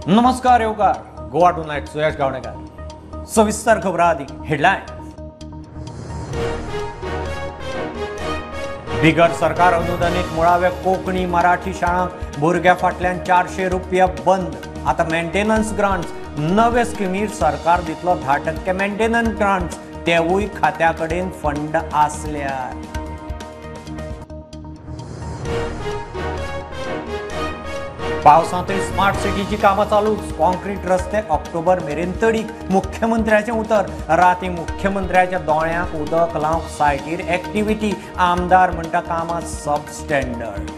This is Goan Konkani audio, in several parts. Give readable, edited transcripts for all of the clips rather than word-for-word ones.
नमस्कार येवकार गोवा टुनायट सुयश गावणेकर। सविस्तर खबरां आदी हेडलायन। बिगर सरकार अनुदानित मुळाव्या कोंकणी मराठी शाळांक भुरग्या फाटल्यान 400 रुपया बंद। आता मेंटेनन्स ग्रांट्स नवे स्किमीर सरकार दितलो 10% मेंटेनन्स ग्रांट्स, तेवूय खात्या कडेन फंड आसल्यार। पावसांतय स्मार्ट सिटीची कामां चालूच, कॉन्क्रीट रस्ते ऑक्टोबर मेरेन तडीक, मुख्यमंत्र्याचें उतर। राती मुख्यमंत्र्याच्या दोळ्यांक उदक लावंक सायटीर एक्टिविटी, आमदार म्हणटा कामां सब स्टँडर्ड।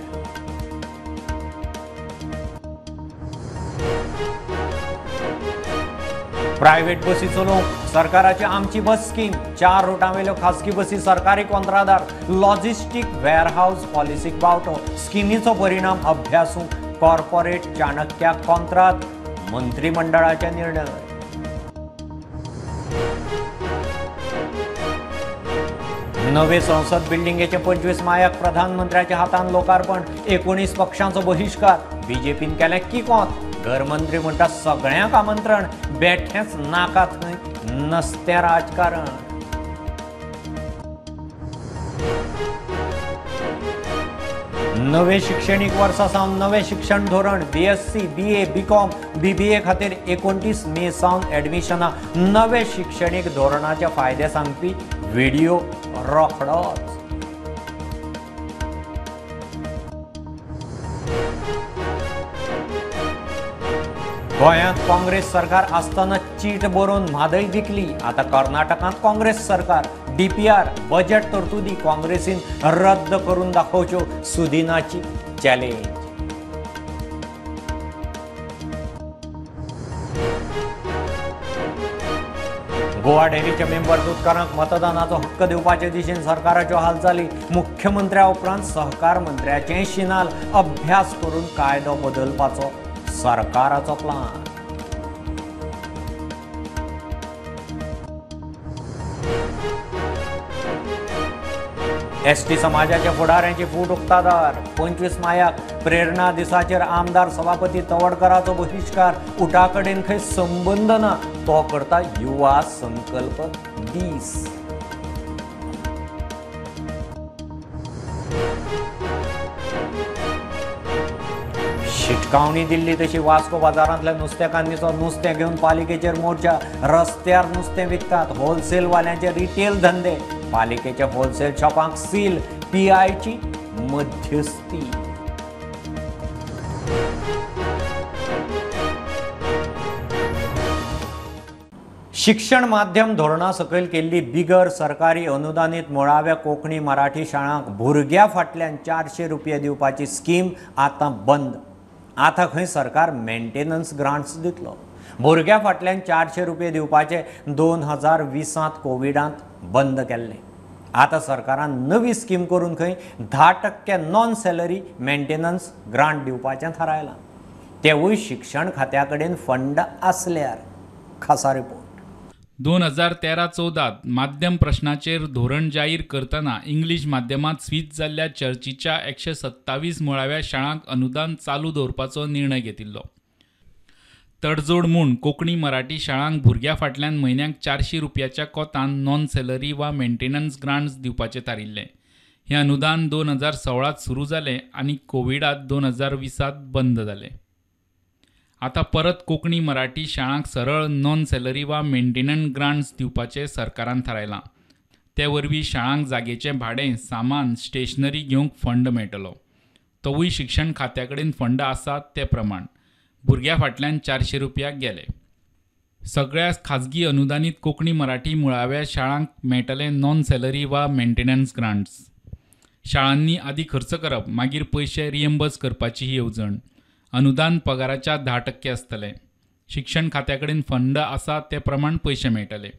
प्रायव्हेट बसी चलोवंक सरकाराची आमची बस स्कीम, 4 रुटांवेल्यो खासगी बसी सरकारी कोंत्रादार, लॉजिस्टीक वेअरहावस पॉलिसीक बावटो, स्किमीचो परिणाम अभ्यासूंक कॉर्पोरेट चाणक्या कोंत्रात, मंत्रिमंडळाचे निर्णय। नवे संसद बिल्डिंगेचे 25 मायाक प्रधानमंत्र्याच्या हातान लोकार्पण, 19 पक्षांचो बहिश्कार, बीजेपीन केलें किकोंत, घरमंत्री म्हणटा सगळ्यांक आमंत्रण, बेठेंच नाका थंय नसतें राजकारण। नवे शिक्षणीक वर्सा सावन नवे शिक्षण धोरण, बीएससी, बीए, बीकॉम, बीबीए खातीर 29 मे सावन एडमिशनां, नवे शिक्षणीक धोरणाचे फायदे सांगपी व्हिडिओ रोखडोच। गोंयांत काँग्रेस सरकार आसतना चीट बरोवन म्हादय विकली, आतां कर्नाटकांत काँग्रेस सरकार, डीपीआर बजेट तरतुदी काँग्रेसीन रद्द करून दाखोवच्यो सुदिनाची चॅलेंज। गोवा डेअरीच्या मेंबर दूदकारांक मतदानाचो हक्क दिवपाचे दिशेन सरकाराच्यो हालचाली, मुख्यमंत्र्या उपरांत सहकार मंत्र्याचें शिनाल, अभ्यास करून कायदो बदलपाचो सरकाराचो प्लान। एसटी समाजाच्या फुडाऱ्यांची फूट उक्तादार, 25 मायाक प्रेरणा दिसाचेर आमदार सभापती तवडकराचो बहिश्कार, उटा कडेन खंय संबंद ना, तो करता युवा संकल्प दीस। शिटकावणी दिल्ली तशी वास्को बाजारांतल्या नुस्तेकान्नीचो नुस्तें घेवन पालिकेचेर मोर्चा, रस्त्यार नुस्तें विकतात, होलसेलवाल्यांचे रिटेल धंदे, पालिकेच्या होलसेल शॉपांक सील, पीआयची मध्यस्थी। शिक्षण माध्यम धोरणा सकयल केल्ली बिगर सरकारी अनुदानित मुळाव्या कोंकणी मराठी शाळांक भुरग्या फाटल्यान 400 रुपया दिवपाची स्कीम आतां बंद। आतां खंय सरकार मेंटेनन्स ग्रांट्स दितलो। भुरग्या फाटल्यान 400 रुपये दिवपाचे 2020 कोविडांत बंद केल्ले। आतां सरकारान नवी स्कीम करून खंय 10% नॉन सॅलरी मेंटेनन्स ग्रांट दिवपाचें थारायलां, तेवूय शिक्षण खात्या कडेन फंड आसल्यार। खासा रिपोर्ट। 2013-14 माध्यम प्रश्नाचेर धोरण जाहीर करतना इंग्लीश माध्यमांत स्विच जाल्ल्या चर्चीच्या 127 मुळाव्या शाळांक अनुदान चालू दवरपाचो निर्णय घेतिल्लो। तडजोड म्हूण कोंकणी मराठी शाळांक भुरग्या फाटल्यान म्हयन्याक 400 रुपयाच्या कोतान नॉन सॅलरी वा मेंटेनन्स ग्रांट्स दिवपाचें थारिल्लें। हें अनुदान 2016 सुरू जालें आनी कोविडांत 2020 बंद जालें। आतां परत कोंकणी मराठी शाळांक सरळ नॉन सॅलरी वा मेंटेनन्स ग्रांट्स दिवपाचें सरकारान थारायलां। ते वरवीं शाळांक जागेचें भाडें, सामान, स्टेशनरी घेवंक फंड मेळटलो, तोवूय शिक्षण खात्या कडेन फंड आसा ते प्रमाण। भुरग्या फाटल्यान 400 रुपया गेले। सगळ्या खाजगी अनुदानीत कोंकणी मराठी मुळाव्या शाळांक मेळटले नॉन सॅलरी वा मेंटेनन्स ग्रांट्स। शाळांनी आदी खर्च करप, मागीर पयशे रिएम्बर्स करपाची ही येवजण। अनुदान पगाराच्या 10% आसतलें। शिक्षण खात्या कडेन फंड आसा ते प्रमाण पयशे मेळटले।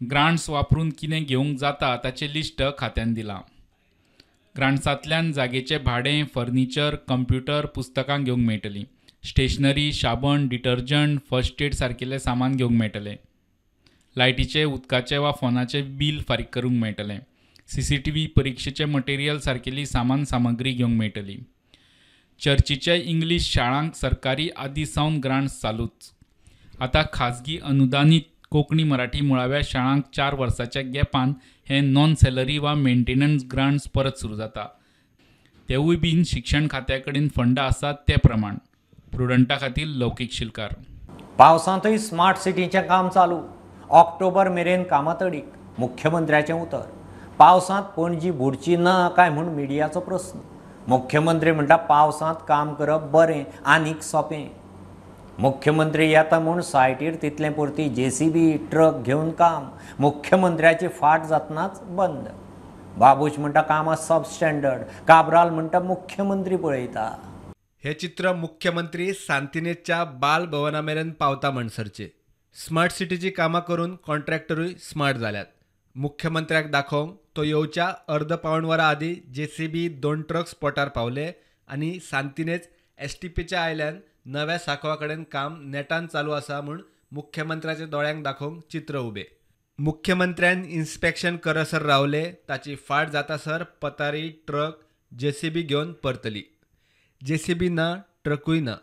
ग्रांट्स वापरून कितें घेवंक जाता ताचें लिस्ट खात्यान दिलां। ग्रांट्सांतल्यान जागेचें भाडें, फर्निचर, कंप्युटर, पुस्तकां घेवंक मेळटलीं, स्टेशनरी, साबण, डिटर्जंट, फर्स्ट एड सारकिल्लें सामान घेवंक मेळटलें, लायटीचें, उदकाचें वा फोनाचें बील फारीक करूंक मेळटलें, सीसीटीव्ही, परिक्षेचें मटेरियल सारकिल्ली सामान सामग्री घेवंक मेळटली। चर्चीच्या इंग्लीश शाळांक सरकारी आदी सावन ग्रांट्स चालूच. आतां खाजगी अनुदानीत कोंकणी मराठी मुळाव्या शाळांक 4 वर्सांच्या गॅपान हे नॉन सॅलरी वा मेंटेनन्स ग्रांट्स परत सुरू जाता. तेवूय बीन शिक्षण खात्या कडेन फंडां आसात ते प्रमाण. प्रुडंटा खातीर लौकीक शिलकार. पावसांतूय स्मार्ट सिटीचें काम चालू. ऑक्टोबर मेरेन कामां तडीक. मुख्यमंत्र्याचें उतर. पावसांत पणजी बुडची ना काय म्हूण मिडियाचो प्रस्न. मुख्यमंत्री म्हणटा पावसांत काम करप बरें आनीक सोंपें. मुख्यमंत्री येता म्हूण सायटीर तितलें पुरती जेसीबी ट्रक घेवन काम. मुख्यमंत्र्याची फाट जातनाच बंद. बाबूश म्हणटा कामां सबस्टँडर्ड. काब्राल म्हणटा मुख्यमंत्री पळयता. हे चित्र मुख्यमंत्री सांतिनेजच्या बाल भवना मेरेन पावता म्हणसरचे. स्मार्ट सिटीची कामां करून कॉन्ट्रॅक्टरूय स्मार्ट जाल्यात. मुख्यमंत्र्याक दाखोवंक तो येवच्या अर्द पावण वरां आदीं जेसीबी 2 ट्रक स्पॉटार पावले आनी सांतिनेज एसटीपीच्या आयल्यान नव्या सांकवा कडेन काम नेटान चालू आसा म्हूण मुख्यमंत्र्याच्या दोळ्यांक दाखोवंक चित्र उबे. मुख्यमंत्र्यान इन्स्पेक्शन करसर रावले, ताची फाट जातासर पतारी ट्रक जेसीबी घेवन परतली. जेसीबी ना, ट्रकूय ना.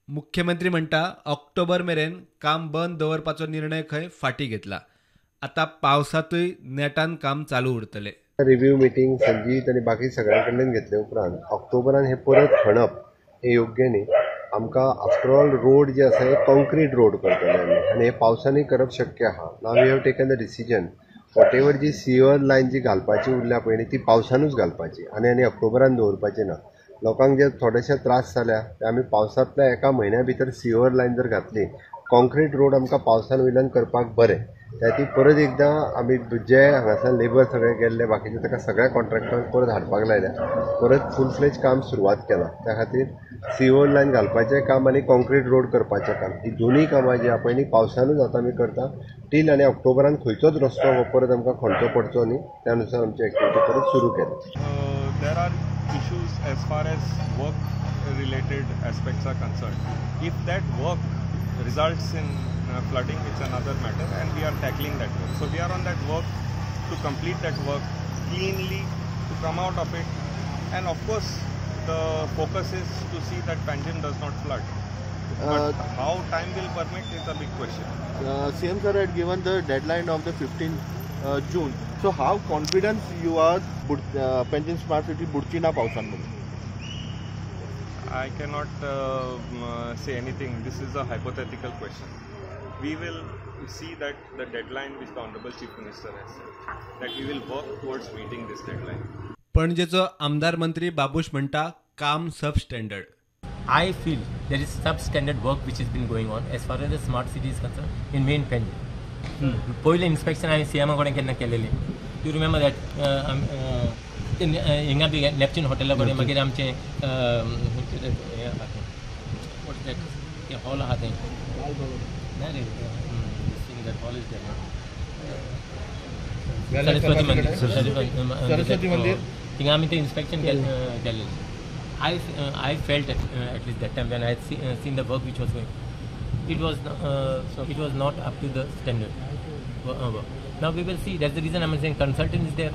मुख्यमंत्री म्हणटा ऑक्टोबर मेरेन काम बंद दवरपाचो निर्णय खंय फाटीं घेतला. आतां पावसांतूय नेटान काम चालू उरतलें. रिव्यू मिटींग संजीत आनी बाकी सगळ्यां कडल्यान घेतले उपरांत ऑक्टोबरान हे परत खणप हें योग्य न्ही. आमकां आफ्टर ऑल रोड जे आसा हे कॉन्क्रीट रोड करतले आमी आनी हे पावसानूय करप शक्य आहा. Now we have taken the decision whatever ji sewer line जी घालपाची उरल्या पळय न्ही ती पावसानूच घालपाची आनी आनी ऑक्टोबरान दवरपाची ना. लोकांक जे थोडेशे त्रास जाल्या ते आमी पावसांतल्या एका म्हयन्या भितर सिवर लायन जर घातली कॉन्क्रीट रोड आमकां पावसान वयल्यान करपाक बरें. त्या ती परत एकदां आमी जे हांगासर लेबर सगळे गेल्ले बाकीचे ताका सगळ्या कॉन्ट्रॅक्टरांक परत हाडपाक लायल्या, परत फूल फ्लेज काम सुरवात केलां. त्या खातीर सिवर लायन घालपाचें काम आनी कॉन्क्रीट रोड करपाचें काम ही दोनूय कामां जी आहा पळय न्ही पावसानूच आतां आमी करता टील आनी ऑक्टोबरान खंयचोच रस्तो हो परत आमकां खणचो पडचो न्ही त्या अनुसार आमची एक्टिविटी परत सुरू केली. There are issues as far as work related aspects are concerned. If that work results in flooding, it's another matter, and we are tackling that work. So we are on that work to complete that work cleanly, to come out of it, and of course the focus is to see that Panjim does not flood. But how time will permit is a big question. CM sir had given the deadline of the 15th June. So how confident you are Panjim Smart City बुडची ना पावसांमध्ये? I cannot say anything. This is a hypothetical question. We will see that the deadline which the Honorable Chief Minister has said, that we will work towards meeting this deadline. पणजेचो आमदार मंत्री बाबूश म्हणटा काम substandard. I feel there is substandard work which has been going on as far as the smart city is concerned in main Panjim. पयलें इन्स्पेक्शन हांवें सीएमा कडेन केन्ना केलेलें. You remember that हिंगा बी नॅपच्यून हॉटेला कडेन मागीर आमचें हॉल आहा तें ना रे हॉल is Saraswati मंदीर, सरस्वती मंदीर थिंगा आमी तें इन्स्पेक्शन केलेलें. I felt at least that time when I had seen the work which was going, it was not up to the standard work. Now we will see. That's the reason I'm saying consultant is there.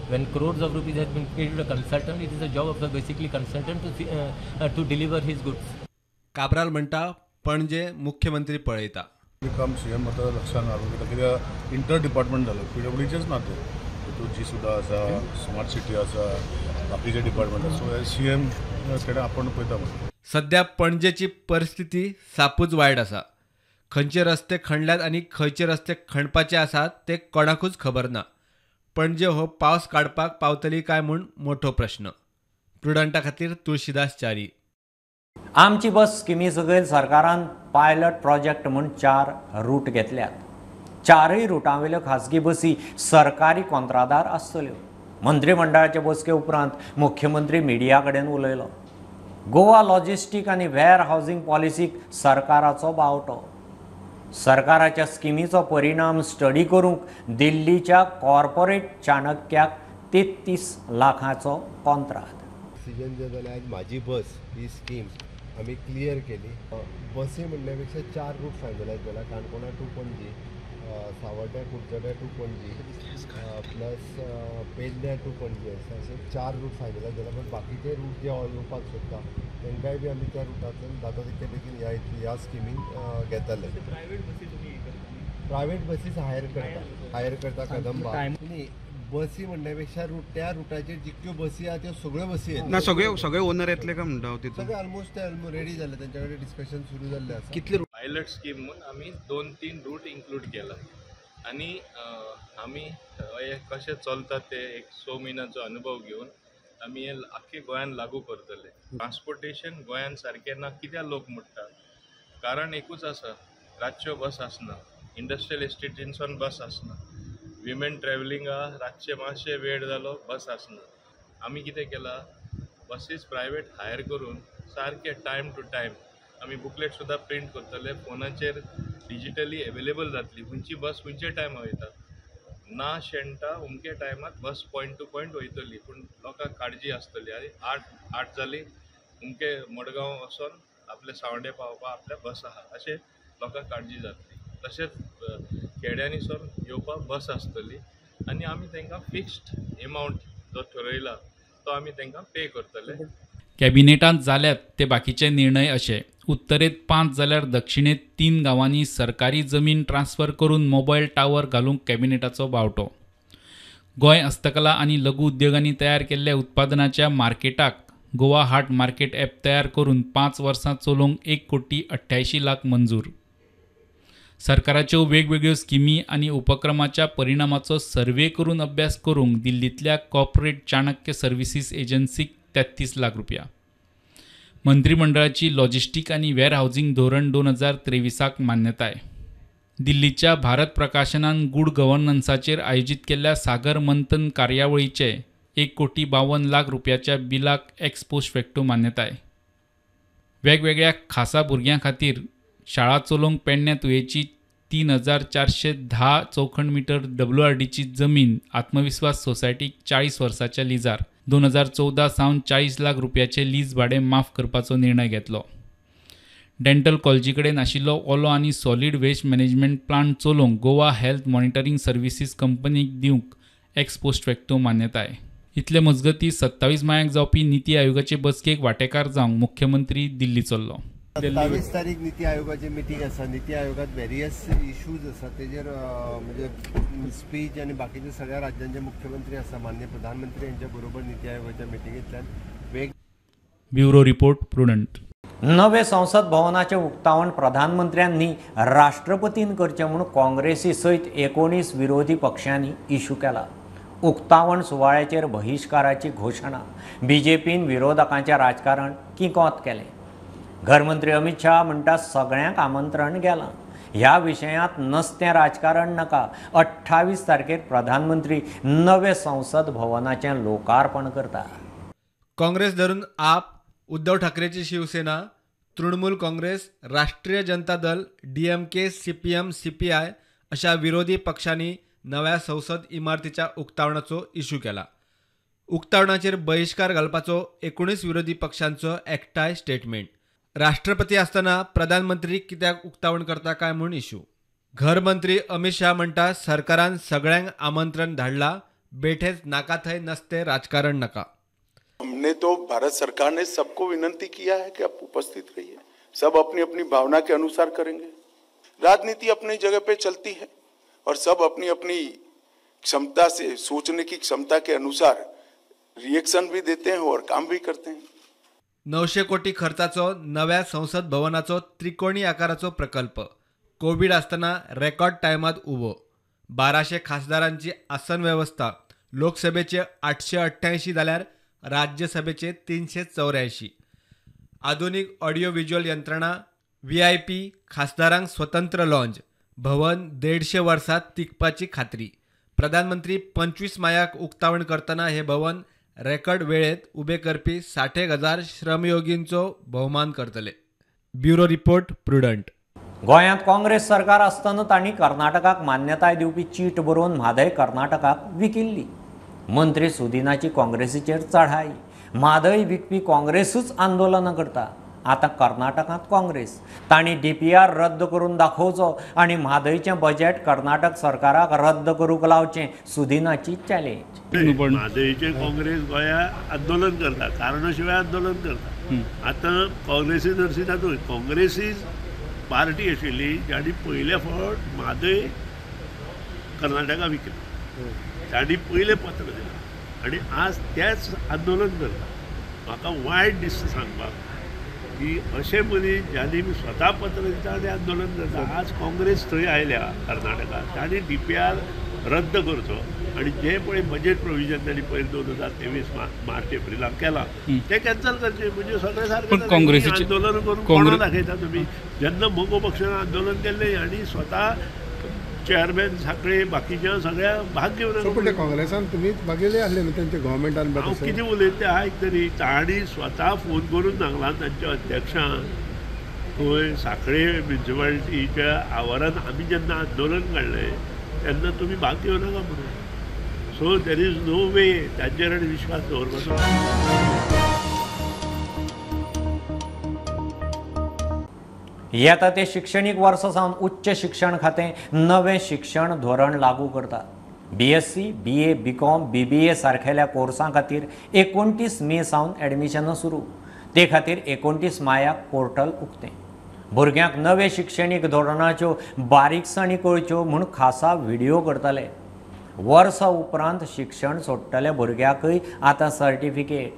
When crores of rupees has been paid to a consultant, it is a job of the basically consultant to see, to deliver his goods. Cabral म्हणटा पणजे मुख्यमंत्री पळयता. काम सीएम आतां लक्षान हाडून घेता कित्याक इंटर डिपार्टमेंट जालो पीडब्ल्यूचेच ना तें, तितून जी सुद्दां आसा, स्मार्ट सिटी आसा, बाकीचे डिपार्टमेंट आसा. सो सीएम कडेन आपण पळयता म्हणून. सध्या पणजेची परिस्थिती सापूच वायट आसा. खंयचे रस्ते खणल्यात आनी खंयचे रस्ते खणपाचे आसात ते कोणाकूच खबर ना. पणजे हो पावस काडपाक पावतली काय म्हूण मोठो प्रश्न. प्रुडंटा खातीर तुळशीदास च्यारी. आमची बस स्किमी सकयल सरकारान पायलट प्रोजेक्ट म्हूण 4 रूट घेतल्यात. 4 रुटांवेल्यो खाजगी बसी सरकारी कोंत्रादार आसतल्यो. मंत्रिमंडळाचे बसके उपरांत मुख्यमंत्री मिडिया कडेन उलयलो. गोवा लॉजिस्टीक आनी वेअर हावजींग पॉलिसीक सरकाराचो बावटो. सरकाराच्या स्किमीचो परिणाम स्टडी करूंक दिल्लीच्या कॉर्पोरेट चाणक्याक 33 लाखांचो कोंत्राद. डिसिजन जे जालें आज म्हाजी बस ही स्कीम आमी क्लियर केली. बसी म्हणल्या पेक्षा 4 रूट फायनलायज जाला. Canacona to Panaji, Savarda Curchorem to Panaji, plus Pedne to Panaji, अशे 4 रूट फायनलायज जाला. पण बाकीचे रूट जे येवपाक सोदता तांकांय बी आमी त्या रुटांतल्यान जाता तितके बेगीन ह्या स्किमीन घेतले. प्रायवेट बसीस हायर करता कदंबा. न्ही बसी म्हणल्या पेक्षा रूट त्या रुटाचेर जितक्यो बसी आहा त्यो सगळ्यो बसी येतल्यो. ना सगळे ओनर येतले काय म्हणटा हांव तितून? सगळे ऑलमोस्ट रेडी जाल्ले, तेंच्या कडेन डिस्कशन सुरू जाल्लें आसा. कितले पायलट स्कीम म्हूण आमी 2-3 रूट इंक्लूड केला आनी आमी हे कशें चलता ते एक 6 म्हयन्याचो अनुभव घेवन आमी हे आख्खे गोंयान लागू करतले. ट्रान्सपोर्टेशन गोंयान सारकें ना कित्याक लोक म्हणटा, कारण एकूच आसा, रातच्यो बस आसना, इंडस्ट्रियल इस्टेटीनसून बस आसना, विमेन ट्रॅवलिंगा रातचे मातशे वेळ जालो बस आसना. आमी कितें केलां, बसीस प्रायवेट हायर करून सारके टायम टू टायम आमी बुकलेट सुद्दां प्रिंट करतले, फोनाचेर डिजिटली एवेलेबल जातली, खंयची बस खंयच्या टायमार वयता, ना शेणटा अमके टायमार बस पॉयंट टू पॉयंट वयतली, पूण लोकांक काळजी आसतली आनी 8 जाली अमके मडगांव वचोन आपले सांवड्डे पावपाक आपल्या बस आहा अशें लोकांक काळजी जातली. तशेंच खेड्यांनी सून येवपाक बस आसतली आनी आमी तांकां फिक्स्ड एमावंट जो ठरयला तो आमी तांकां पे करतले. कॅबिनेटांत जाल्यात ते बाकीचे निर्णय अशे: उत्तरेंत 5 जाल्यार दक्षिणेंत 3 गांवांनी सरकारी जमीन ट्रान्सफर करून मोबायल टावर घालूंक कॅबिनेटाचो बावटो. गोंय हस्तकला आनी लघु उद्योगांनी तयार केल्ल्या उत्पादनाच्या मार्केटाक गोवा हाट मार्केट ॲप तयार करून 5 वर्सां चलोवंक 1,88,00,000 मंजूर. सरकाराच्यो वेगवेगळ्यो स्किमी आनी उपक्रमाच्या परिणामाचो सर्वे करून अभ्यास करूंक दिल्लींतल्या कॉर्पोरेट चाणक्य सर्विसीस एजन्सीक 33 लाख रुपया. मंत्रिमंडळाची लॉजिस्टीक आनी वेअर हावजींग धोरण 2023 मान्यताय. दिल्लीच्या भारत प्रकाशनान गुड गव्हर्नन्साचेर आयोजीत केल्ल्या सागर मंथन कार्यावळीचे 1,52,00,000 रुपयाच्या बिलाक एक्स पोस्ट फॅक्टो मान्यताय. वेगवेगळ्या खासा भुरग्यां खातीर शाळा चलोवंक पेडण्या तुयेची 3,410 चौखण मिटर WRDची जमीन आत्मविस्वास सोसायटीक 40 वर्साच्या लिजार 2014 सावन 40 लाख रुपयाचे लीज भाडें माफ करपाचो निर्णय घेतलो. डेंटल कॉलेजी कडेन आशिल्लो ओलो आनी सॉलीड वेस्ट मॅनेजमेंट प्लांट चलोवंक गोवा हेल्थ मॉनिटरींग सर्विसीस कंपनीक दिवंक एक्स पोस्ट फॅक्टो मान्यताय. इतले मजगतीं 27 मायाक जावपी निती आयोगाचे बसकेक वांटेकार जावंक मुख्यमंत्री दिल्ली चल्लो. 27 तारीख निती आयोगाची मिटींग आसा. निती आयोगात वेरियस इश्यूज आसा तेजेर म्हणजे स्पीच आनी बाकीचे सगळ्या राज्यांचे मुख्यमंत्री आसा, माननीय प्रधानमंत्री यांच्या बरोबर निती आयोगाच्या मिटिंगेंतल्यान वेग. Bureau report, Prudent. नवे संसद भवनाचे उक्तावण प्रधानमंत्र्यांनी राष्ट्रपतीन करचें म्हूण काँग्रेसी सयत 19 विरोधी पक्षांनी इशू केला. उक्तावण सुवाळ्याचेर बहिश्काराची घोशणा. बीजेपीन विरोधकांचें राजकारण किकोंत केलें. घरमंत्री अमित शाह म्हणटा सगळ्यांक आमंत्रण गेलां, ह्या विशयांत नस्तें राजकारण नाका. 28 तारखेर प्रधानमंत्री नवे संसद भवनाचें लोकार्पण करता. काँग्रेस धरून आप, उद्धव ठाकरेची शिवसेना, तृणमूल काँग्रेस, राष्ट्रीय Janata Dal, DMK, CPM, CPI अशा विरोधी पक्षांनी नव्या संसद इमारतीच्या उक्तावणाचो इश्यू केला. उक्तावणाचेर बहिश्कार घालपाचो 19 विरोधी पक्षांचो एकठांय स्टेटमेंट. राष्ट्रपती आसतना प्रधानमंत्री कित्याक उक्तावण करता काय म्हूण इश्यू. घरमंत्री अमित शाह म्हणटा सरकारान सगळ्यांक आमंत्रण धाडला, बेठेच नाका थंय नसते राजकारण नाका. हमने तो भारत सरकार ने सबको विनंती किया है कि आप उपस्थित रहिए, सब अपनी अपनी भावना के अनुसार करेंगे. राजनीति अपनी जगह पे चलती है और सब अपनी अपनी क्षमता से, सोचने की क्षमता के अनुसार रिएक्शन भी देते हैं और काम भी करते हैं. 900 कोटी खर्चाचो नव्या संसद भवनाचो त्रिकोणी आकाराचो प्रकल्प कोविड आसतना रेकॉर्ड टायमात उबो. 1200 खासदारांची आसन व्यवस्था, लोकसभेचे 888 जाल्यार राज्यसभेचे 384. आधुनिक ऑडियो व्हिज्युअल यंत्रणा, VIP, खासदारांक स्वतंत्र लॉन्ज, भवन 150 वर्सां तिगपाची खात्री. प्रधानमंत्री 25 मायाक उक्तावण करतना हे भवन रेकॉर्ड वेळेत उबे करपी 60,000 श्रमयोगींचो भोवमान करतले. Bureau report, Prudent. गोंयांत काँग्रेस सरकार आसतना तांणी कर्नाटकाक मान्यताय दिवपी चीट बरोवन म्हादय कर्नाटकाक विकिल्ली. मंत्री सुदिनाची काँग्रेसीचेर चढाई. म्हादय विकपी काँग्रेसूच आंदोलनां करता. आतां कर्नाटकांत काँग्रेस तांणी DPR रद्द करून दाखोवचो आनी म्हादयचें बजेट कर्नाटक सरकाराक रद्द करूंक लावचें सुदिनाची चॅलेंज. म्हादयचें काँग्रेस गोंया आंदोलन करता, कारणा शिवाय आंदोलन करता. आतां काँग्रेसी नर्सी तातूंत काँग्रेसी पार्टी आशिल्ली जाणी पयले फावट म्हादय कर्नाटका विकली, तांणी पयलें पत्र दिलां आनी आज तेच आंदोलन करता. म्हाका वायट दिसता सांगपाक की अशें मनीस ज्यांनी स्वता पत्र दिता आनी आंदोलन करता. आज काँग्रेस थंय आयल्या कर्नाटकांत, तांणी DPR रद्द करचो आनी जे पळय बजेट प्रोविजन तांणी पयर 2023 मार्च एप्रिलाक केलां तें कॅन्सल करचें. म्हणजे सगळें सारकें. आंदोलन करून कोणा दाखयता तुमी? जेन्ना मगो पक्षान आंदोलन केल्लें आनी स्वता चेअरमॅन साखळे बाकीच्या सगळ्या भाग घेवन. पण काँग्रेसान तुमी भागिल्ले आसले न्हू तेंच्या गव्हर्मेंटान? हांव कितें उलयता तें आयक तरी. तांणी स्वता फोन करून सांगलां तांच्या अध्यक्षान खंय साखळे म्युनिसिपालिटीच्या आवारान आमी जेन्ना आंदोलन काडलें तेन्ना तुमी भाग घेवं नाका म्हणून. So there is no way तांचेर आनी विश्वास दवरपाचो. येता ते शिक्षणीक वर्सा सावन उच्च शिक्षण खातें नवें शिक्षण धोरण लागू करता. BSc, BA, BCom, BBA सारखेल्या कोर्सां खातीर 29 मे सावन एडमिशनां सुरू. ते खातीर 29 मायाक पोर्टल उक्तें. भुरग्यांक नवे शिक्षणीक धोरणाच्यो बारीकसाणी कळच्यो म्हूण खासा व्हिडियो करतले. वर्सा उपरांत शिक्षण सोडटल्या भुरग्याकय आतां सर्टिफिकेट.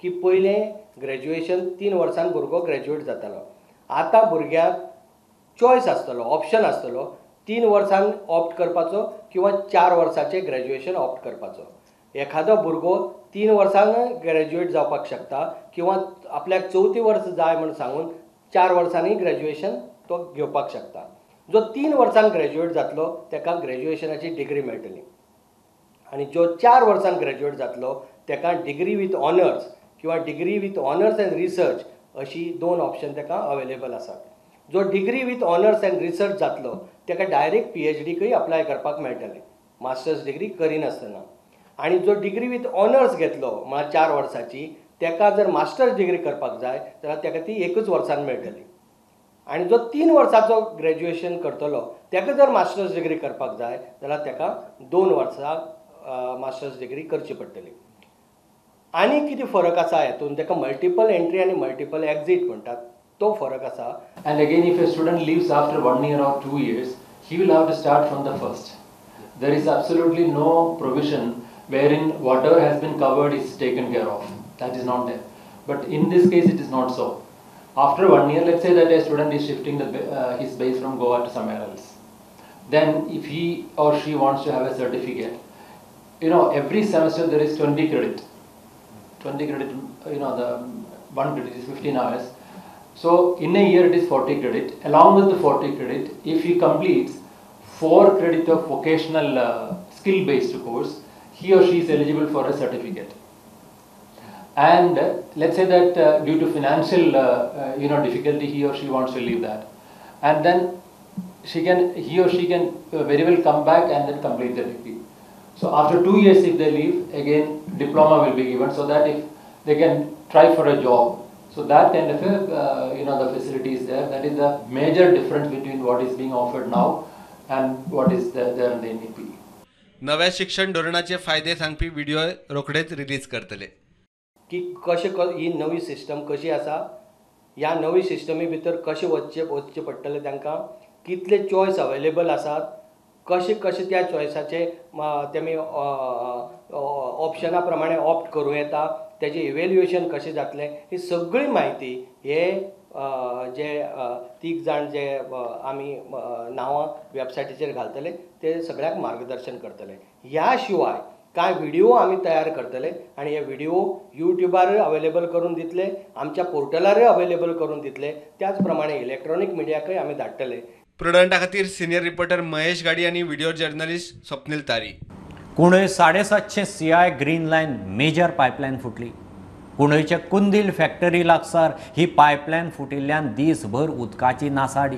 की पयलें ग्रॅज्युएशन 3 वर्सां भुरगो ग्रॅज्युएट जातालो, आतां भुरग्यांक चॉयस आसतलो, ऑप्शन आसतलो 3 वर्सां ऑप्ट करपाचो किंवा 4 वर्साचें ग्रॅज्युएशन ऑप्ट करपाचो. एखादो भुरगो 3 वर्सां ग्रॅज्युएट जावपाक शकता किंवा आपल्याक चवथी वर्स जाय म्हूण सांगून 4 वर्सांनी ग्रॅज्युएशन तो घेवपाक शकता. जो 3 वर्सां ग्रॅज्युएट जातलो ताका ग्रॅज्युएशनाची डिग्री मेळटली आनी जो 4 वर्सां ग्रॅज्युएट जातलो ताका डिग्री विथ ऑनर्स किंवा degree with honours and research अशी 2 ऑप्शन ताका अवेलेबल आसात. जो degree with honours and research जातलो ताका डायरेक्ट PhDकय अप्लाय करपाक मेळटलें, मास्टर्स डिग्री करिनासतना. आनी जो डिग्री विथ ऑनर्स घेतलो म्हळ्यार 4 वर्साची ताका जर मास्टर्स डिग्री करपाक जाय जाल्यार ताका ती 1 वर्सान मेळटली. आनी जो 3 वर्साचो ग्रॅज्युएशन करतलो ताका जर मास्टर्स डिग्री करपाक जाय जाल्यार ताका 2 वर्सां मास्टर्स डिग्री करची पडटली. आनी कितें फरक आसा हेतून, ताका मल्टिपल एंट्री आनी मल्टिपल एक्झीट म्हणटात तो फरक आसा. And again if a student leaves after 1 year or 2 years he will have to start from the first. There is absolutely no provision wherein whatever has been covered is taken care of. That is not there. But in this case it is not so. After 1 year, let's say that a student is shifting his base from Goa to somewhere else. Then if he or she wants to have a certificate, you know, every semester there is 20 credit. 20 credit, you know, the 1 credit is 15 hours. So in a year it is 40 credit. Along with the 40 credit, if he completes 4 credit of vocational skill-based course, he or she is eligible for a certificate. And let's say that due to financial you know, difficulty, he or she wants to leave that, and then he or she can very well come back and then complete the degree. So after 2 years, if they leave, again diploma will be given, so that if they can try for a job. So that kind of a, you know, the facility is there. That is the major difference between what is being offered now and what is there in the NEP. नव्या शिक्षण धोरणाचे फायदे सांगपी व्हिडिओ रोखडेच रिलीज करतले. की कशें ही नवी सिस्टम कशी आसा, ह्या नवी सिस्टमी भितर कशें वचचें पडटलें तांकां, कितले चॉयस अवेलेबल आसात, कशें कशें त्या चॉयसाचे तेमी ऑप्शना प्रमाणे ऑप्ट करूं येता, तेजें इवेल्युएशन कशें जातलें, ही सगळी म्हायती हे जे 3 जाण जे आमी नांवां वेबसायटीचेर घालतले ते सगळ्यांक मार्गदर्शन करतले. ह्या शिवाय कांय व्हिडिओ आमी तयार करतले आनी हे व्हिडिओ यूट्यूबारय अवेलेबल करून दितले, आमच्या पोर्टलारय अवेलेबल करून दितले, त्याच प्रमाणे इलेक्ट्रॉनीक मिडियाकय आमी धाडटले. प्रुडंटा खातीर सिनियर रिपोर्टर महेश गाडी आनी व्हिडिओ जर्नलिस्ट स्वप्नील तारी. कुंडय 750 CI green line major pipeline फुटली. कुंडयच्या कुंदील फॅक्टरी लागसार ही पायपलायन फुटिल्ल्यान दीसभर उदकाची नासाडी.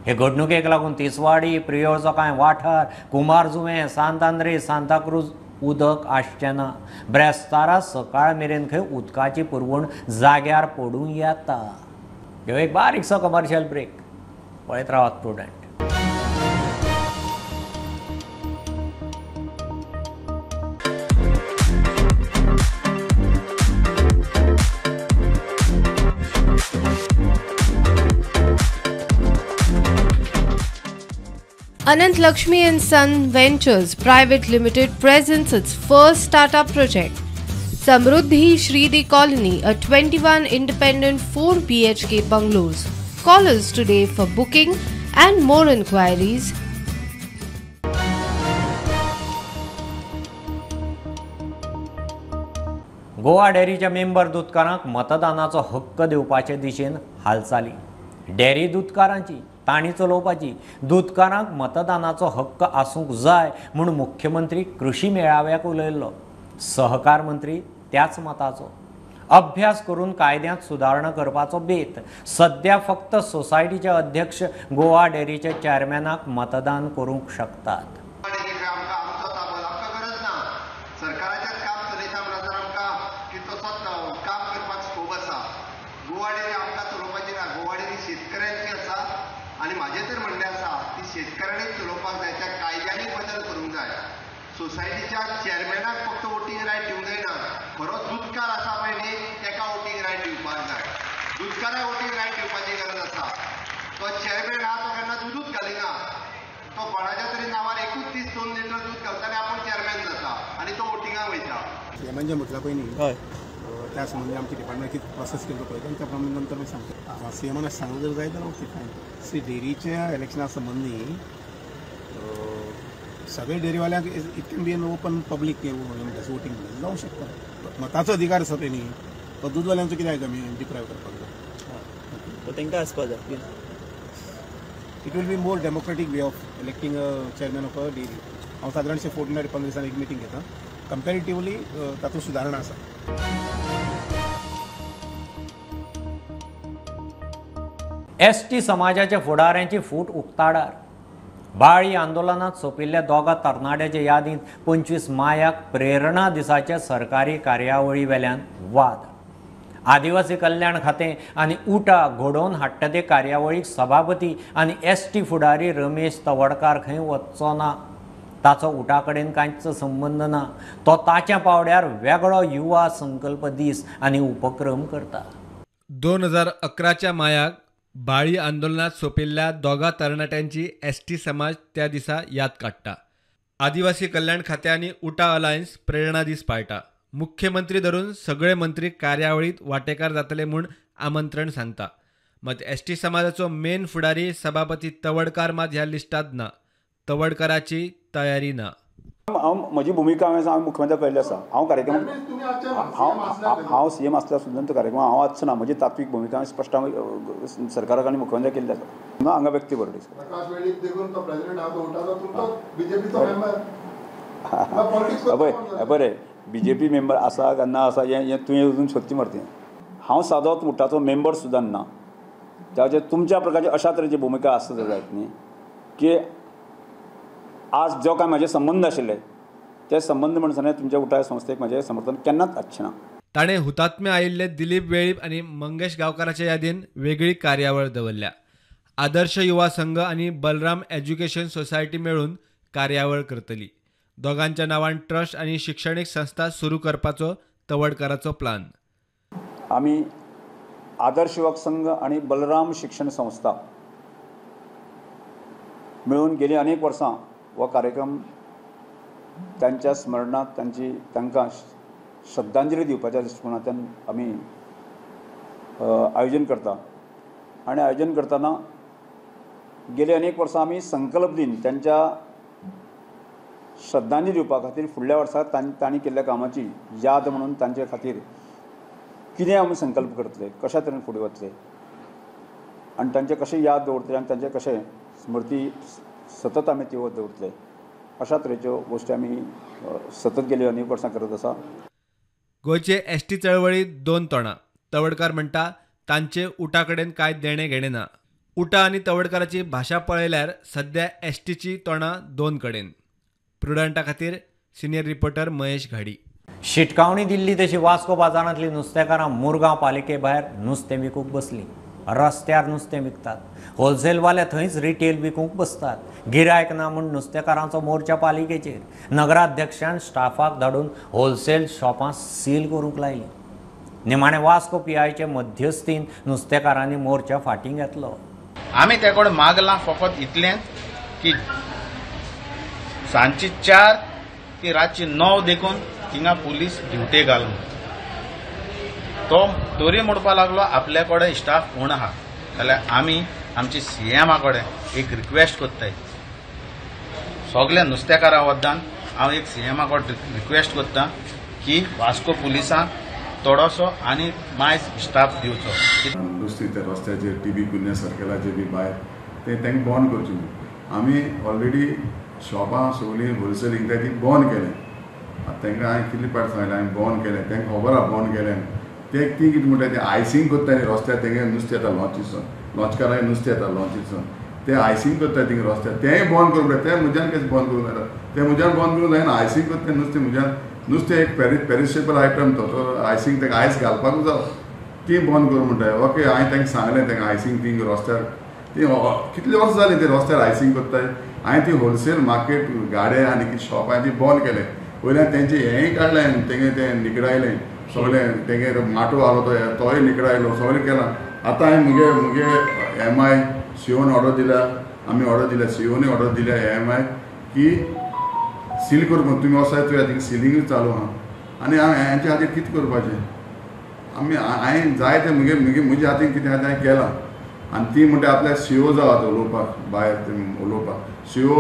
हे घडणुकेक लागून तिसवाडी, प्रियोळचो कांय वाठार, कुमारजुवें, सांत आंद्रे, सांताक्रूज उदक आसचें ना. ब्रेस्तारा सकाळ मेरेन खंय उदकाची पुरवण जाग्यार पडूं येता. ह्यो एक बारीकसो कमर्शियल ब्रेक. पळयत रावात Prudent. Anant Lakshmi and Son Ventures Private Limited presents its first startup project, Samruddhi Shreedi Colony, a 21 independent 4 BHK bungalows. Call us today for booking and more inquiries. Goa डेअरीच्या मेंबर दुदकारांक मतदानाचो हक्क दिवपाचे दिशेन हालचाली. डेअरी दुदकारांची तांणी चलोवपाची, दुदकारांक मतदानाचो हक्क आसूंक जाय म्हूण मुख्यमंत्री कृशी मेळाव्याक उलयल्लो. सहकार मंत्री त्याच मताचो. अभ्यास करून कायद्यांत सुदारणा करपाचो बेत. सद्या फक्त सोसायटीचे अध्यक्ष गोवा डेअरीच्या चेअरमॅनाक मतदान करूंक शकतात. सोसायटीच्या चेअरमॅनाक फक्त वोटींग रायट दिवंक जायना, खरो दुदकार आसा पळय न्ही तेका वोटींग रायट दिवपाक जाय. दुदकाराक वोटींग रायट दिवपाची गरज आसा. तो चेअरमॅन आहा तो केन्ना दुदूच घालिना, तो कोणाच्या तरी नांवार एकूच दीस 2 लिटर दूद घालता आनी आपूण चेअरमॅन जाता आनी तो वोटिंगाक वयता. सीएमान जें म्हटलां पळय न्ही त्या संबंदी आमच्या डिपार्टमेंट कितें प्रोसेस केलो पळय आनी त्या प्रमाणे नंतर मागीर सांगता. सीएमान सांगलें जर जाय जाल्यार ओके फायन. सी डेअरीच्या इलेक्शना संबंदी सगळे डेअरीवाल्यांक it can be an open public voting जावं शकता. मताचो अधिकार आसा तेणी, तो दूदवाल्यांचो कित्याक आमी डिप्रायव करपाक जाय? तांकां आसपा जाय. It will be more democratic way of electing a chairman of a dairy. हांव सादारणशें 14-15 दिसांनी एक मिटींग घेता. कंपेरेटिवली तातूंत सुदारणा आसा. एस टी समाजाच्या फुडाऱ्यांची फूट उक्ताडार. बाळी आंदोलनात सोंपिल्ल्या दोगा तरणाट्याचे यादींत 25 मायाक प्रेरणा दिसाच्या सरकारी कार्यावळी वेल्यान वाद. आदिवासी कल्याण खातें आनी उटा घडोवन हाडटा ते कार्यावळीक सभापती आनी एस टी फुडारी रमेश तवडकार खंय वचचो ना. ताचो उटा कडेन कांयच संबंद ना. तो ताच्या पावड्यार वेगळो युवा संकल्प दीस आनी उपक्रम करता. 2011च्या मायाक बाळी आंदोलनात सोंपिल्ल्या दोगा तरणाट्यांची एस टी समाज त्या दिसा याद काडटा. आदिवासी कल्याण खातें आनी उटा अलायन्स प्रेरणा दीस पाळटा. मुख्यमंत्री धरून सगळे मंत्री कार्यावळीत वांटेकार जातले म्हूण आमंत्रण सांगता. मात एस टी समाजाचो मेन फुडारी सभापती तवडकार मात ह्या लिस्टांत ना. तवडकाराची तयारी ना. हांव म्हजी भुमिका हांवें मुख्यमंत्र्याक कळिल्ली आसा. हांव कार्यक्रम हांव सी एम आसल्यार सुद्दां तो कार्यक्रम हांव आसचो ना. म्हजी तात्वीक भुमिका स्पश्ट हांवें सरकाराक आनी मुख्यमंत्र्याक केल्ली आसा. ना हांगा व्यक्ती बरोबर बरें बीजेपी मेंबर आसा काय ना आसा हें तुवें अजून सोदची मरतें. हांव सादोच उटाचो मेंबर सुद्दां ना. ताचेर तुमच्या प्रकारची अशा तरेची भुमिका आसता जायत न्ही की आज जो काय म्हजे संबंद आशिल्ले ते संबंद म्हणसर तुमच्या उटा संस्थेक म्हजें समर्थन केन्नाच आसचें ना. ताणें हुतात्मे आयिल्ले दिलीप वेळीप आनी मंगेश गांवकाराच्या यादीन वेगळी कार्यावळ दवरल्या. आदर्श युवा संघ आनी बलराम एज्युकेशन सोसायटी मेळून कार्यावळ करतली. दोगांच्या नांवान ट्रस्ट आनी शिक्षणीक संस्था सुरू करपाचो तवडकाराचो प्लान. आमी आदर्श युवक संघ आनी बलराम शिक्षण संस्था मेळून गेली अनेक वर्सां हो कार्यक्रम तांच्या स्मरणांत तांची तांकां श्रद्धांजली दिवपाच्या दृश्टिकोनांतल्यान आमी आयोजन करता. आनी आयोजन करतना गेले अनेक वर्सां आमी संकल्प दिन तांच्या श्रद्धांजली दिवपा खातीर फुडल्या वर्सा तांणी केल्ल्या कामाची याद म्हणून तांचे खातीर कितें आमी संकल्प करतले, कशा तरेन फुडें वतले आनी तांचे कशें याद दवरतले आनी तांचे कशें स्मृती सतत आमी त्यो दवरतले अशा तरेच्यो गोश्टी आमी सतत गेली अनेक वर्सां करत आसा. गोंयचे एस टी चळवळीत दोन तोंडां. तवडकार म्हणटा तांचे उटा कडेन कांय देणें घेणें ना. उटा आनी तवडकाराची भाशा पळयल्यार सद्या एस टीची तोंडां दोन कडेन. प्रुडंटा खातीर सिनियर रिपोर्टर महेश घाडी. शिटकावणी दिल्ली तशी वास्को बाजारांतली नुस्तेकारां मुरगांव पालिके भायर नुस्तें विकूंक बसलीं. रस्त्यार नुस्तें विकतात, होलसेलवाले थंयच रिटेल विकूंक बसतात. गिरायक ना म्हूण नुस्तेकारांचो मोर्चा पालिकेचेर. नगराध्यक्षान स्टाफाक धाडून होलसेल शॉपां सील करूंक लायलीं. निमाणें वास्को पीआयचे मध्यस्थीन नुस्तेकारांनी मोर्चा फाटीं घेतलो. आमी ते कडेन मागलां फकत इतलेंच की सांजची 4 ती रातची 9 देखून थिंगा पुलीस ड्युटे घालून तो तरी म्हणपाक लागलो आपल्या कडेन स्टाफ उणो आहा. जाल्यार आमी आमची सीएमा कडेन एक रिक्वेस्ट करताय, सगल्या नुस्तेकारां वद्दान हांव एक सीएमा कडेन रिक्वेस्ट करता की वास्को पुलिसांक थोडोसो आनी मायज स्टाफ दिवचो. नुस्तें त्या रस्त्याचेर टीबी कुन्या सर्कलाचेर बी भायर ते तांकां बंद करचें न्हू. आमी ऑलरेडी शॉपां सगळीं होलसेलींग ती बंद केलें. आतां तांकां हांवें कितले पाट सांगलें हांवें बंद केलें, तांकां खबर आहा बंद केलें. ते ती कितें म्हणटा ते आयसींग करता न्ही रस्त्यार, तेंगे नुस्तें येता लॉन्चीसून, लॉन्चकारांक नुस्तें येता लॉन्चीसून, ते आयसींग करता थिंगा रस्त्यार, तेंय बंद करूंक जाय. तें म्हज्यान कशें बंद करूंक जाता, तें म्हज्यान बंद करूंक जायना. आयसींग करता नुस्तें म्हज्यान, नुस्तें एक पेरिशेबल आयटम तो आयसींग ताका आयस घालपाकूच जावो, ती बंद करूं म्हणटा. ओके हांवें तांकां सांगलें तांकां आयसींग थिंग रस्त्यार ती कितले वर्सां जालीं ते रस्त्यार आयसींग करताय. हांवें ती होलसेल मार्केट गाडे आनी कितें शॉप हांवें ती बंद केलें. वयल्यान तेंचें हेंय काडलें, तेंगे तें निकडायलें सगळें, तेंगे माटो आसलो तो तोय निकडायलो, सगळें केलां. आतां हांवें म्हगे म्हगे एम I सीओन ऑर्डर दिल्या, आमी ऑर्डर दिल्या, सीओनूय ऑर्डर दिल्या एम I की सील करूंक तुमी वचाय चोया थिंगा सिलिंगूय चालू आहा. आनी हांव हेंच्या खातीर कितें करपाचें, आमी हांवें जाय तें म्हगे म्हगे म्हज्या हातीन कितें आहा तें हांवें केलां. आनी ती म्हणटा आपल्या सीओ जावात उलोवपाक, भायर उलोवपाक सीओ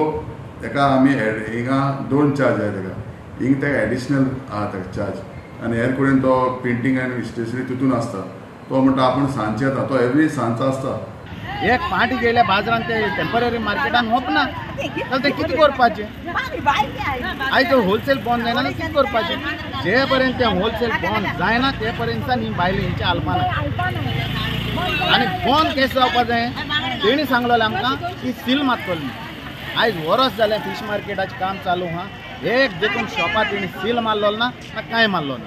ताका आमी हिंगा 2 चार्ज आहाय ताका, हिंग ताका एडिशनल आहा ताका चार्ज. आनी हेर कडेन तो प्रिंटींग आनी स्टेशनरी तितून आसता. तो म्हणटा आपूण सांजचे येता, तो एवरी सांजचो आसता. एक पार्टी गेल्या बाजारान ते टेंपररी मार्केटान वचना जाल्यार ते कितें करपाचें? आयज होलसेल बंद जायना जाल्यार कितें करपाचें? जे पर्यंत ते होलसेल बंद जायना ते पर्यंत ही बायलो हेंचे हालपाना. आनी बंद केस जावपा जाय तेणी सांगलेलें आमकां की सील मारतलो. आयज वरस जालें फीश मार्केटाचें काम चालू आहा, एक देखून शॉपार तेणी सील मारलो ना ना कांय मारलो ना.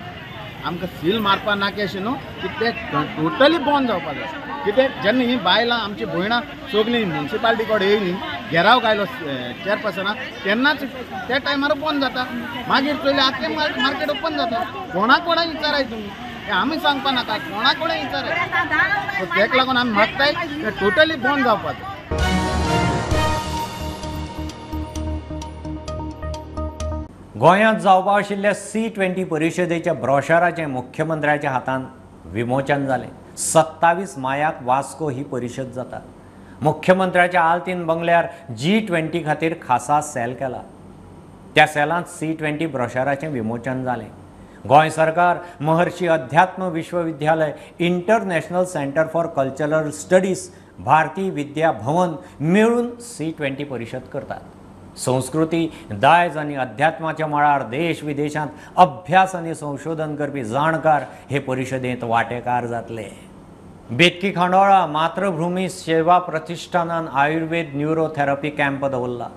आमकां सील मारपा नाका अशें न्हू की ते टोटली बंद जावपा जाय. कित्याक जेन्ना ही बायलां आमची भयणां सगळीं म्युनिसिपालिटी कडेन येयली घेराव घायलो चेअरपर्सना तेन्नाच त्या टायमार बंद जाता. मागीर चोयलें आख्खें मार्केट ओपन जाता. कोणा कोणाक विचाराय तुमी, हें आमी सांगपा नाका, कोणा कोणाक विचाराय. सो तेका लागून आमी मागताय तें टोटली बंद जावपाचें. गोंयांत जावपा आशिल्ल्या C20 परिशदेच्या ब्रोशराचें मुख्यमंत्र्याच्या हातान विमोचन जालें. 27 मायाक वास्को ही परिशद जाता. मुख्यमंत्र्याच्या आल्तीन बंगल्यार G20 खातीर खासा सेल केला. त्या सेलांत C20 ब्रोशराचें विमोचन जालें. गोंय सरकार, Maharshi Adhyatma Vishwavidyalaya, international centre for cultural studies, Bharatiya Vidya Bhavan मेळून C20 परिशद करतात. संस्कृती, दायज आनी अध्यात्माच्या मळार देश विदेशांत अभ्यास आनी संशोधन करपी जाणकार हे परिशदेंत वांटेकार जातले. बेतकी खांडोळा मातृभूमी सेवा प्रतिष्ठानान आयुर्वेद न्युरोथेरपी कॅम्प दवरला.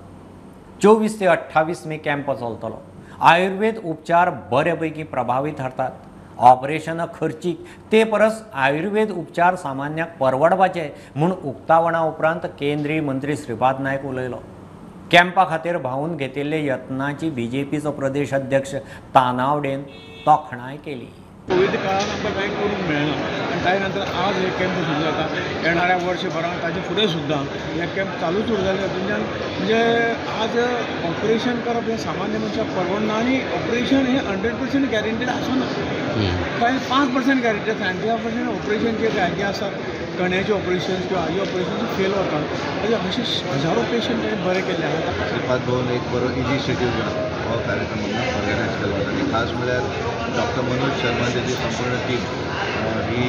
24 ते 28 मे कॅम्प चलतलो. आयुर्वेद उपचार बरे पैकी प्रभावी थारतात. ऑपरेशनां खर्चीक ते परस आयुर्वेद उपचार सामान्याक परवडपाचे म्हूण उक्तावणा उपरांत केंद्रीय मंत्री श्रीपाद नायक उलयलो. कॅम्पा खातीर भावून घेतिल्ले यत्नांची बीजेपीचो प्रदेश अध्यक्ष तानावडेन तोखणाय केली. कोविड काळान आमकां कांय करूंक मेळना आनी ताजे नंतर आज हे कॅम्प सुरू जाता. येणाऱ्या वर्सभरान ताजे फुडें सुद्दां हे कॅम्प चालूच उरतले. हातूंतल्यान म्हणजे आज ऑपरेशन करप हें सामान्य मनशाक परवडना आनी ऑपरेशन हें 100% गॅरंटीड आसना. कांय 5% गॅरंटी, 75% ऑपरेशन जे हेजे आसा कण्याचे ऑपरेशन किंवा हाजे ऑपरेशन फेल वता. अशे हजारो पेशंट ताणें बरे केल्ले आसात. श्रीपाद भोवन एक बरो इनिशिएटीव घेवन हो कार्यक्रम ऑर्गनायज केलो आनी खास म्हळ्यार डॉक्टर मनोज शर्मा तेजी संपूर्ण टीम ही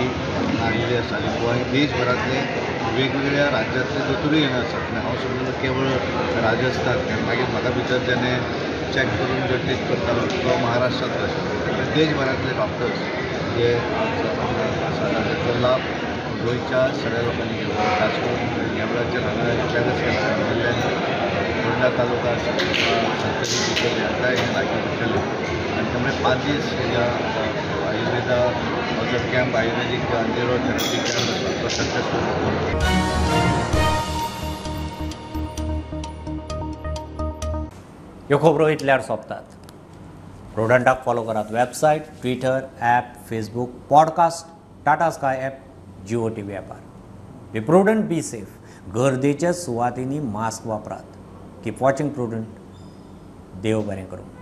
आयिल्ली आसा आनी गोंय देशभरांतले वेगवेगळ्या राज्यांतले दोतोरूय हांगा आसात. हांव समजून केवळ राजस्थान, मागीर म्हाका भितर जेणे चॅक करून जो टेस्ट करतालो तो महाराष्ट्रांतलो आशिल्लो. देशभरांतले डॉक्टर्स जे आसा ताचो लाभ गोंयच्या सगळ्या लोकांनी घेवचो. खास करून ह्या वेळाचेर हांगा पॅलेस केला जिल्ल्यांनी होंडा तालुका सत्तरी बिचोले हांकां हें लागीं बिचोले आनी त्यामुळे 5 दीस ह्या आयुर्वेदा जो कॅम्प आयुर्वेदीक न्युरोथेरपी कॅम्प आसा तो सक्सेसफूल. ह्यो खबरो इतल्यार सोंपतात. प्रुडंटाक फॉलो करात website, Twitter, app, Facebook, podcast, Tata Sky app, Jio TV ॲपार. Be prudent, be safe. गर्देच्या सुवातींनी मास्क वापरात. Keep watching Prudent. देव बरें करूं.